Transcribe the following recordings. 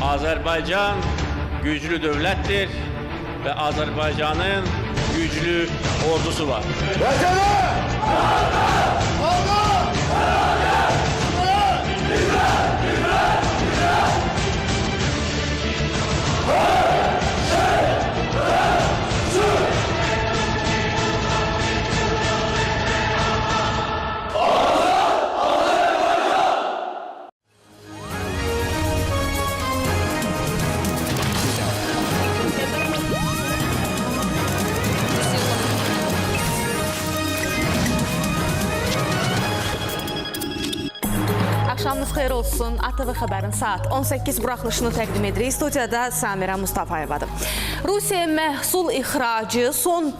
Azərbaycan güclü dövlətdir və Azərbaycanın güclü ordusu var. Vətənə! Allah! Axşamınız xeyir olsun. ATV Xəbərin saat 18 buraxılışını təqdim edirik. Studiyada Samirə Mustafayevadır. Rusiya məhsul ixracı son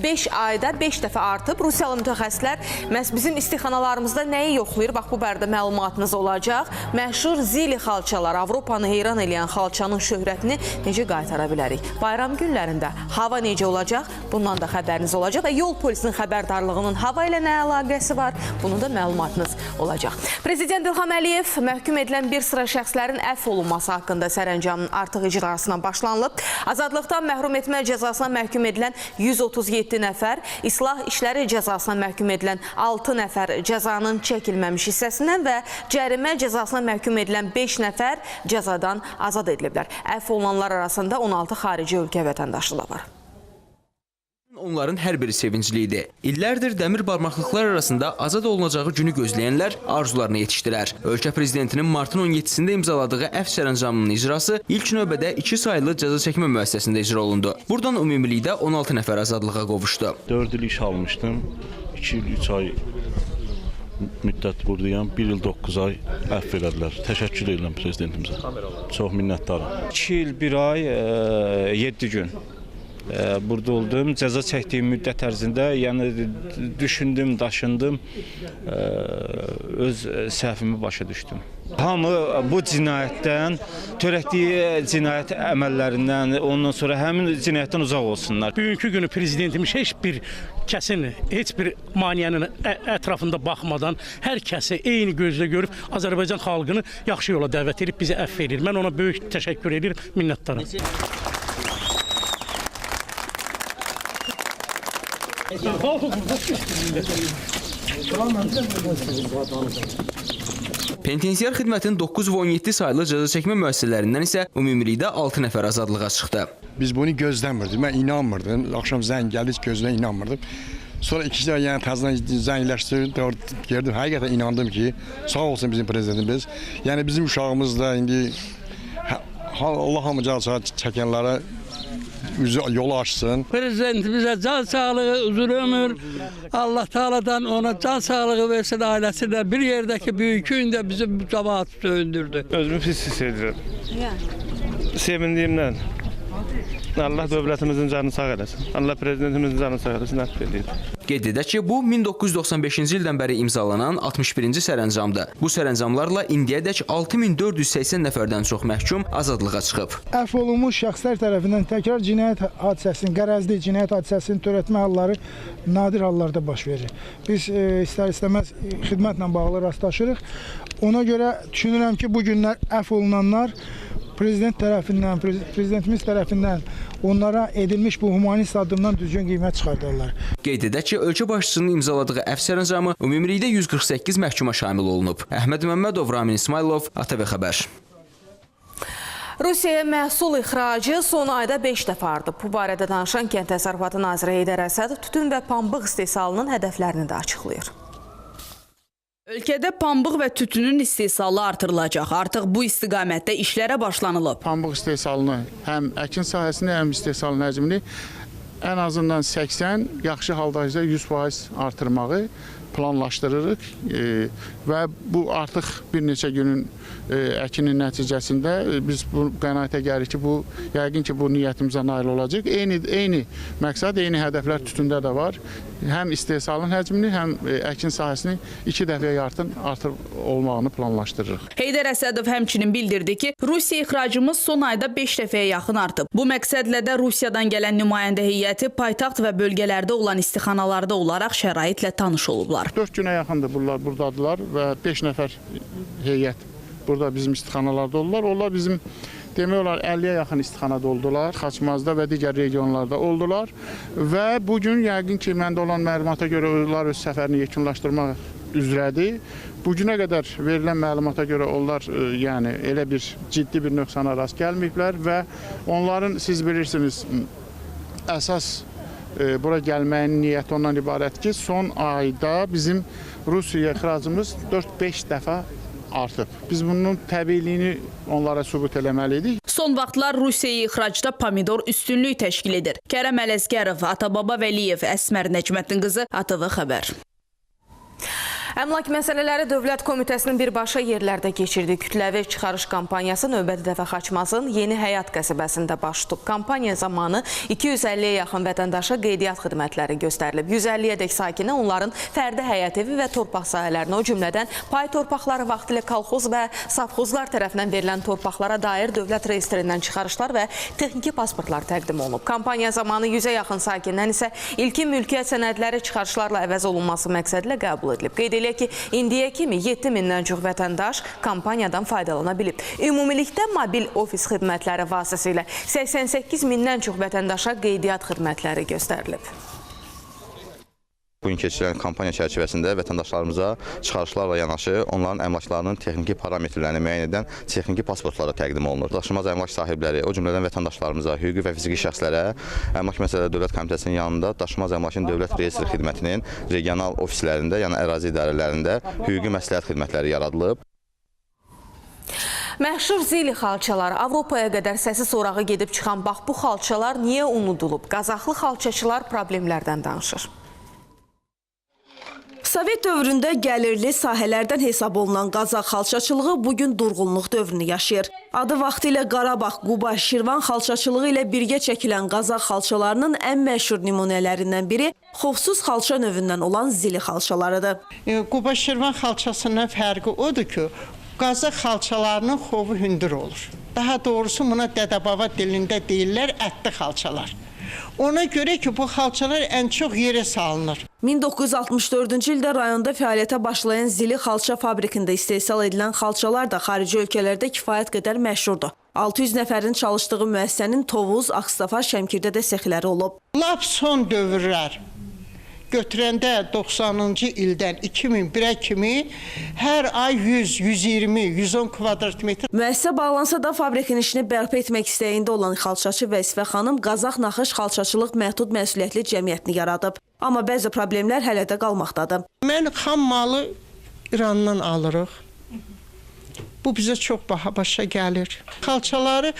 5 ayda 5 dəfə artıb. Rusiyalı mütəxəssislər məhz bizim istixanalarımızda nəyi yoxlayır? Bax, bu barədə məlumatınız olacaq. Məşhur Zili xalçalar, Avropanı heyran eləyən xalçanın şöhrətini necə qaytara bilərik? Bayram günlərində hava necə olacaq? Bundan da xəbəriniz olacaq və yol polisinin xəbərdarlığının hava ilə nə əlaqəsi var? Bunun da məlumatınız olacaq. Prezident İlham Əliyev məhkum edilən bir sıra şəxslərin əfv olunması haqqında sərəncamın artıq icrasına başlanılıb. Azadlıqdan məhrum etmə cəzasına məhkum edilən 137 nəfər, islah işləri cəzasına məhkum edilən 6 nəfər cəzanın çəkilməmiş hissəsindən və cərimə cəzasına məhkum edilən 5 nəfər cəzadan azad ediliblər. Əfv olunanlar arasında 16 xarici ölkə vətəndaşı da var. Onların hər biri sevincli idi. İllərdir dəmir barmaqlıqlar arasında azad olunacağı günü gözləyənlər arzularını yetişdilər. Ölkə prezidentinin martın 17-sində imzaladığı əfv sərəncamının icrası ilk növbədə 2 saylı cəza çəkmə müəssisəsində icra olundu. Buradan ümumilikdə 16 nəfər azadlığa qovuşdu. 4 il iş almışdım. 2 il 3 ay müddət buradayam. 1 il 9 ay əfv elədilər. Təşəkkür edirəm prezidentimizə. Çox minnətdaram. 2 il 1 ay 7 gün burada oldum. Cəza çəkdiyim müddət ərzində, yəni düşündüm, daşındım, öz səhvimi başa düşdüm. Hamı bu cinayətdən, törətdiyi cinayət əməllərindən, ondan sonra həmin cinayətdən uzaq olsunlar. Bugünkü günü prezidentimiz heç bir kəsin, heç bir maneənin ətrafında baxmadan hər kəsi eyni gözlə görüb Azərbaycan xalqını yaxşı yola dəvət edib bizi əfv edir. Mən ona böyük təşəkkür edirəm, minnətdaram. Penitensiar xidmətin 9 və 17 saylı cəza çəkmə müəssisələrindən isə ümumilikdə 6 nəfər azadlığa çıxdı. Biz bunu gözləmirdik. Mən inanmırdım. Axşam zəng gəldi, heç gözünə inanmırdım. Sonra ikinci dəfə yəni təzədən zəngləşdirdim, gördüm. Həqiqətən inandım ki, sağ olsun bizim prezidentimiz. Yəni bizim uşağımız da indi Allah hamı cəza çəkənlərə yolu açsın. Prezidentimizə can sağlığı, uzun ömür, Allah Taala'dan ona can sağlığı versin, ailəsinə bir yerdəki bugünkü gündə bizim cəmaatı söyündürdü. Özümü pis hiss edirəm. Sevindiyimdən. Allah dövlətimizin canını sağ eləsin. Allah prezidentimizin canını sağ eləsin. Əfv eləyir. Qeyd edək ki, bu 1995-ci ildən bəri imzalanan 61-ci sərəncamdır. Bu sərəncamlarla indiyədək 6480 nəfərdən çox məhkum azadlığa çıxıb. Əfv olunmuş şəxslər tərəfindən təkrar cinayət hadisəsinin, qərəzli cinayət hadisəsinin törətmə halları nadir hallarda baş verir. Biz istər-istəməz xidmətlə bağlı rastlaşırıq. Ona görə düşünürəm ki, bu günlər əfv olunanlar prezident tərəfindən, prezidentimiz tərəfindən onlara edilmiş bu humanist addımdan düzgün qiymət çıxardarlar. Qeyd edək ki, ölkə başçısının imzaladığı əfv sərəncamı ümumilikdə 148 məhkuma şamil olunub. Əhməd Məmmədov, Ramin İsmayılov, ATV Xəbər. Rusiyaya məhsul ixracı son ayda 5 dəfə artıb. Bu barədə danışan Kənd Təsərrüfatı naziri Heydər Əsədov tütün və pambıq istehsalının hədəflərini də açıqlayır. Ölkədə pambıq və tütünün istehsalı artırılacaq. Artıq bu istiqamətdə işlərə başlanılıb. Pambıq istehsalını həm əkin sahəsini, həm istehsalın həcmini ən azından 80, yaxşı halda isə 100% artırmağı planlaşdırırıq və bu artıq bir neçə günün əkinin nəticəsində biz bu qənaətə gəlirik ki, bu yəqin ki, bu niyyətimizə nail olacaq. Eyni məqsəd, eyni hədəflər tütündə də var. Həm istehsalın həcmini, həm əkin sahəsini 2 dəfəyə artır olmağını planlaşdırırıq. Heydər Əsədov həmçinin bildirdi ki, Rusiya ixracımız son ayda 5 dəfəyə yaxın artıb. Bu məqsədlə də Rusiyadan gələn nümayəndə heyəti paytaxt və bölgələrdə olan istixanalarda olaraq şəraitlə tanış olublar. 4 günə yaxındır bunlar buradadılar və 5 nəfər heyət Burada bizim istixanalarda oldular. Onlar bizim demək olar 50-yə yaxın istixanada oldular. Xaçmazda və digər regionlarda oldular. Və bugün yəqin ki, məndə olan məlumata görə onlar öz səfərini yekunlaşdırmaq üzrədir. Bugünə qədər verilən məlumata görə onlar yəni elə bir ciddi bir nöqsana rast gəlməyiblər və onların siz bilirsiniz əsas bura gəlməyin niyyəti ondan ibarət ki, son ayda bizim Rusiyaya ixracımız 4-5 dəfə artıb. Biz bunun təbiiliyini onlara sübut eləməliydik. Son vaxtlar Rusiyaya ixracda pomidor üstünlük təşkil edir. Kərəm Ələsgərov, Atababa Vəliyev, Əsmər Nəcməddin qızı, ATV Xəbər. Əmlak Məsələləri Dövlət Komitəsinin birbaşa yerlərdə keçirdiyi kütləvi çıxarış kampaniyası növbəti dəfə Xaçmazın Yeni Həyat qəsəbəsində baş tutub. Kampaniya zamanı 250-yə yaxın vətəndaşa qeydiyyat xidmətləri göstərilib. 150-yədək sakinə onların fərdi həyət evi və torpaq sahələrinə, o cümlədən pay torpaqları vaxtilə kolxoz və safxozlar tərəfindən verilən torpaqlara dair dövlət reyestrindən çıxarışlar və texniki pasportlar təqdim olunub. Kampaniya zamanı 100-ə yaxın sakindən isə ilkin mülkiyyət sənədləri çıxarışlarla əvəz olunması məqsədilə qəbul edilib. Qeyd eləyək ki, indiyə kimi 7000-dən çox vətəndaş kampaniyadan faydalana bilib. Ümumilikdə mobil ofis xidmətləri vasitəsilə 88 000-dən çox vətəndaşa qeydiyyat xidmətləri göstərilib. Bugün keçirilən kampaniya çərçivəsində vətəndaşlarımıza çıxarışlarla yanaşı onların əmlaklarının texniki parametrlərini müəyyən edən texniki pasportları təqdim olunur. Daşınmaz əmlak sahibləri, o cümlədən vətəndaşlarımıza, hüquqi və fiziki şəxslərə Əmlak Məsələləri Dövlət Komitəsinin yanında Daşınmaz Əmlakın Dövlət Reyestri Xidmətinin regional ofislərində, yəni ərazi idarələrində hüquqi məsləhət xidmətləri yaradılıb. Məşhur zili xalçaları, Avropaya qədər səsi sorağı gedib çıxan bax bu xalçalar niyə unudulub? Qazaxlı xalçaçılar problemlərdən danışır. Sovet dövründə gəlirli sahələrdən hesab olunan Qazax xalçaçılığı bugün durğunluq dövrünü yaşayır. Adı vaxtilə Qarabağ, Quba, Şirvan xalçaçılığı ilə birgə çəkilən Qazax xalçalarının ən məşhur nümunələrindən biri xovsuz xalça növündən olan zili xalçalarıdır. Quba Şirvan xalçasından fərqi odur ki, Qazax xalçalarının xovu hündür olur. Daha doğrusu buna dədə-baba dilində deyirlər ətli xalçalar. Ona görə ki, bu xalçalar ən çox yerə salınır. 1964-cü ildə rayonda fəaliyyətə başlayan Zili xalça fabrikində istehsal edilən xalçalar da xarici ölkələrdə kifayət qədər məşhurdur. 600 nəfərin çalışdığı müəssisənin Tovuz, Ağstafa, Şəmkirdə də sexləri olub. Lap son dövrlər götürəndə 90-cı ildən 2001-ə kimi hər ay 100, 120, 110 kvadrat metr. Müəssisə bağlansa da fabrikin işini bərpa etmək istəyində olan xalçaçı Vəzifə xanım Qazax Naxış Xalçaçılıq Məhdud Məsuliyyətli Cəmiyyətini yaradıb. Amma bəzi problemlər hələ də qalmaqdadır. Mən xam malı İrandan alırıq. Bu bizə çox baha başa gəlir. Xalçaları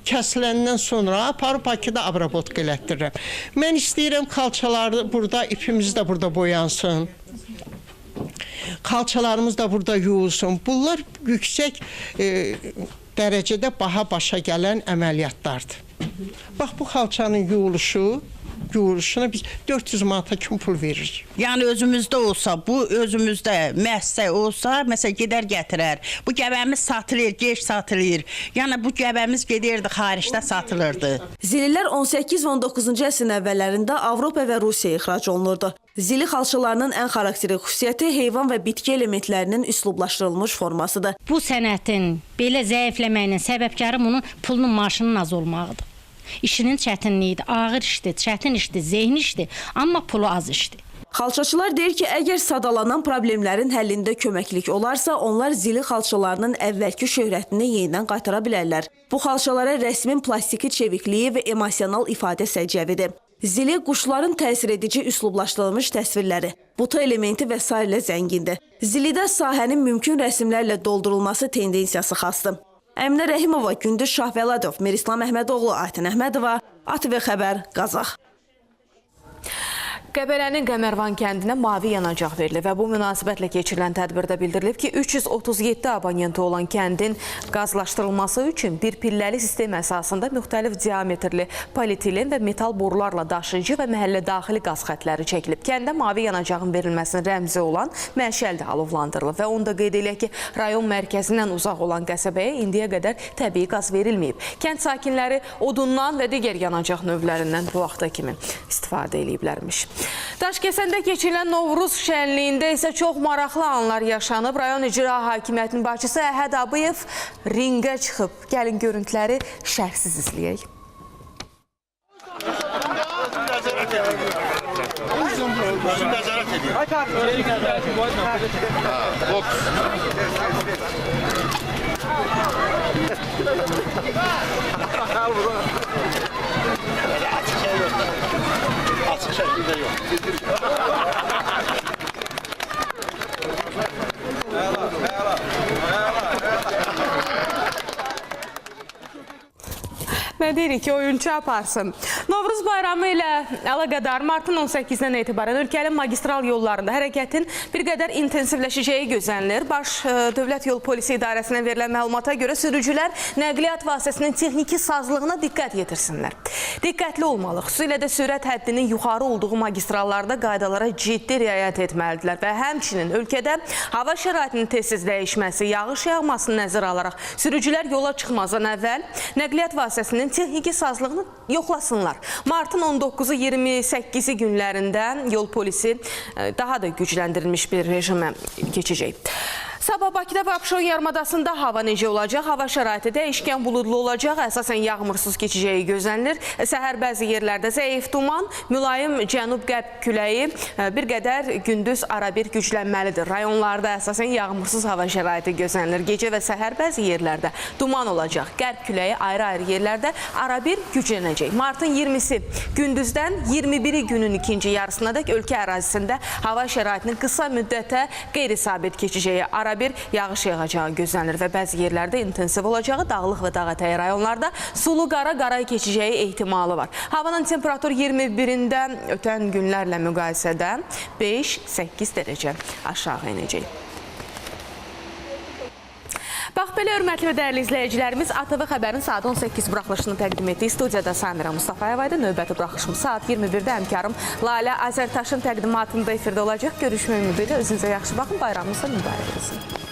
kəsiləndən sonra aparıb Bakıda abrabotka elətdirirəm. Mən istəyirəm xalçaları burada, ipimiz də burada boyansın. Xalçalarımız da burada yuyulsun. Bunlar yüksək dərəcədə baha başa gələn əməliyyatlardır. Bax, bu xalçanın yuyuluşuna biz 400 manata kim pul veririk. Yəni özümüzdə olsa, bu özümüzdə müəssisə olsa, məsələn gedər gətirər. Bu gəbəmiz satılır, gec satılır. Yəni bu gəbəmiz gedirdi, xaricdə satılırdı. Zililər 18 və 19-cu əsrin əvvəllərində Avropa və Rusiyaya ixrac olunurdu. Zili xalçalarının ən xarakterik xüsusiyyəti heyvan və bitki elementlərinin üslublaşdırılmış formasıdır. Bu sənətin belə zəifləməyinin səbəbkarı bunun pulunun maaşının az olmağıdır. İşinin çətinliyidir, ağır işdir, çətin işdir, zehni işdir, amma pulu az işdir. Xalçaçılar deyir ki, əgər sadalanan problemlərin həllində köməklik olarsa, onlar zili xalçalarının əvvəlki şöhrətini yenidən qaytara bilərlər. Bu xalçalara rəsmin plastiki çevikliyi və emosional ifadə səciyyəvidir. Zili quşların təsir edici üslublaşdırılmış təsvirləri, buta elementi və sairə zəngindir. Zilidə sahənin mümkün rəsimlərlə doldurulması tendensiyası xasdır. Əminə Rəhimova, Gündüz Şahvəladov, Mirislam Əhmədoğlu, Aytən Əhmədova, ATV Xəbər, Qazax. Qəbələnin Qəmərvan kəndinə mavi yanacaq verilib və bu münasibətlə keçirilən tədbirdə bildirilib ki, 337 abonenti olan kəndin qazlaşdırılması üçün bir pilləli sistem əsasında müxtəlif diametrli polietilen və metal borularla daşıyıcı və məhəllə daxili qaz xətləri çəkilib. Kəndə mavi yanacağın verilməsinin rəmzi olan məşəl də alovlandırılıb və onu da qeyd eləyək ki, rayon mərkəzindən uzaq olan qəsəbəyə indiyə qədər təbii qaz verilməyib. Kənd sakinləri odundan və digər yanacaq növlərindən bu vaxta kimi istifadə eləyiblərmiş. Daşkəsəndə keçirilən Novruz şənliyində isə çox maraqlı anlar yaşanıb. Rayon İcra Hakimiyyətinin başçısı Əhəd Abıyev ringə çıxıb. Gəlin görüntüləri şərhsiz izləyək. Açıq şəkildə yox. Nə deyirik ki, oyunçu aparsın. Novruz bayramı ilə əlaqədar martın 18-dən etibarən ölkənin magistral yollarında hərəkətin bir qədər intensivləşəcəyi gözlənilir. Baş Dövlət Yol Polisi İdarəsinə verilən məlumata görə sürücülər nəqliyyat vasitəsinin texniki sazlığına diqqət yetirsinlər. Diqqətli olmalı. Xüsusilə də sürət həddinin yuxarı olduğu magistrallarda qaydalara ciddi riayət etməlidirlər və həmçinin ölkədə hava şəraitinin tez-tez dəyişməsi, yağış yağmasını nəzərə alaraq sürücülər yola çıxmazdan əvvəl nəqliyyat vasitəsinin texniki sazlığını yoxlasınlar. Martın 19-u 28-i günlərində yol polisi daha da gücləndirilmiş bir rejimə keçəcək. Sabah Bakıda və Abşeron yarımadasında hava necə olacaq? Hava şəraiti dəyişkən buludlu olacaq. Əsasən yağmursuz keçəcəyi gözlənilir. Səhər bəzi yerlərdə zəif duman, mülayim cənub-qərb küləyi bir qədər gündüz arabir güclənməlidir. Rayonlarda əsasən yağmursuz hava şəraiti gözlənilir. Gecə və səhər bəzi yerlərdə duman olacaq. Qərb küləyi ayrı-ayrı yerlərdə arabir güclənəcək. Martın 20-si gündüzdən 21-i günün ikinci yarısınadək ölkə ərazisində hava şəraitinin qısa müddətə qeyri-sabit keçəcəyi, arabir yağış yağacağı gözlənilir və bəzi yerlərdə intensiv olacağı, dağlıq və dağətəyi rayonlarda sulu qara keçəcəyi ehtimalı var. Havanın temperaturu 21-də ötən günlərlə müqayisədə 5-8 dərəcə aşağı enəcək. Bax belə, hörmətli və dəyərli izləyicilərimiz, ATV Xəbərin saat 18 buraxılışını təqdim etdik. Studiyada Samirə Mustafayeva idi. Növbəti buraxılışımız saat 21-də həmkarım Lalə Azərtaşın təqdimatında efirdə olacaq. Görüşmək ümidi ilə özünüzə yaxşı baxın. Bayramınız da mübarək olsun.